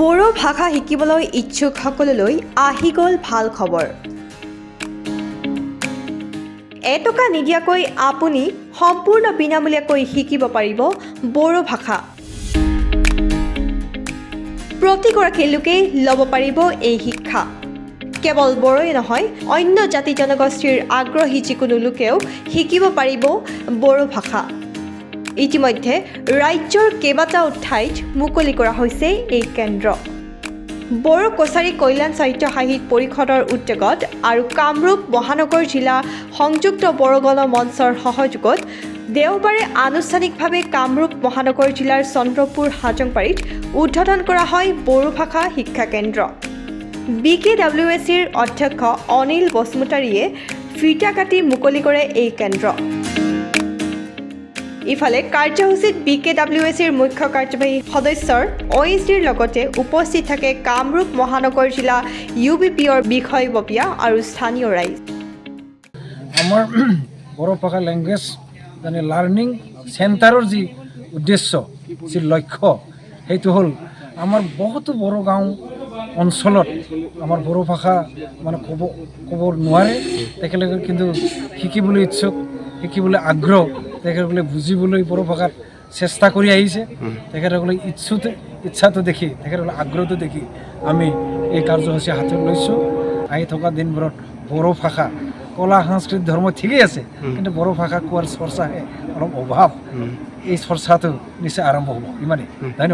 বড়ো ভাষা শিকিবলৈ ইচ্ছুকসকললৈ আহি গ'ল ভাল খবৰ। এটকা নিদিয়াকৈ আপুনি সম্পূৰ্ণ বিনামূলীয়াকৈ শিকিব পাৰিব বড়ো ভাষা। প্ৰতিগৰাকী লোকেই ল'ব পাৰিব এই শিক্ষা। কেৱল বড়োই নহয়, অন্য জাতি জনগোষ্ঠীৰ আগ্ৰহী যিকোনো লোকেও শিকিব পাৰিব বড়ো ভাষা। ইতিমধ্যে ৰাজ্যৰ কেইবাটাও ঠাইত মুকলি কৰা হৈছে এই কেন্দ্ৰ। বড়ো কছাৰী কল্যাণ সাহিত্য সাহিত্য পৰিষদৰ উদ্যোগত আৰু কামৰূপ মহানগৰ জিলা সংযুক্ত বড়ো গণ মঞ্চৰ সহযোগত দেওবাৰে আনুষ্ঠানিকভাৱে কামৰূপ মহানগৰ জিলাৰ চন্দ্ৰপুৰ হাজংবাৰীত উদ্বোধন কৰা হয় বড়ো ভাষা শিক্ষা কেন্দ্ৰ। বিকেডব্লিউ এ চিৰ অধ্যক্ষ অনিল বসুমতাৰীয়ে ফিটা কাটি মুকলি কৰে এই কেন্দ্ৰ। ইফালে কাৰ্যসূচীত বিকেডব্লিউ এ চিৰ মুখ্য কাৰ্যবাহী সদস্যৰ অ' এছ ডিৰ লগতে উপস্থিত থাকে কামৰূপ মহানগৰ জিলা ইউ বি পিৰ বিষয়ববীয়া আৰু স্থানীয় ৰাইজ। আমাৰ বড়ো ভাষা লেংগুৱেজ মানে লাৰ্ণিং চেণ্টাৰৰ যি উদ্দেশ্য, যি লক্ষ্য, সেইটো হ'ল আমাৰ বহুতো বড়ো গাঁও অঞ্চলত আমাৰ বড়ো ভাষা মানে ক'ব নোৱাৰে। তেখেতলোকে কিন্তু শিকিবলৈ ইচ্ছুক, শিকিবলৈ আগ্ৰহ, তেখেতসকলে বুজিবলৈ বড়ো ভাষাত চেষ্টা কৰি আহিছে। তেখেতসকলে ইচ্ছাটো দেখি, তেখেতসকলে আগ্ৰহটো দেখি আমি এই কাৰ্যসূচী হাতত লৈছোঁ। আহি থকা দিনবোৰত বড়ো ভাষা, কলা, সংস্কৃতি, ধৰ্ম ঠিকেই আছে, কিন্তু বড়ো ভাষা কোৱাৰ চৰ্চাহে অলপ অভাৱ। এই চৰ্চাটো নিশ্চয় আৰম্ভ হ'ব। ইমানেই, ধন্যবাদ।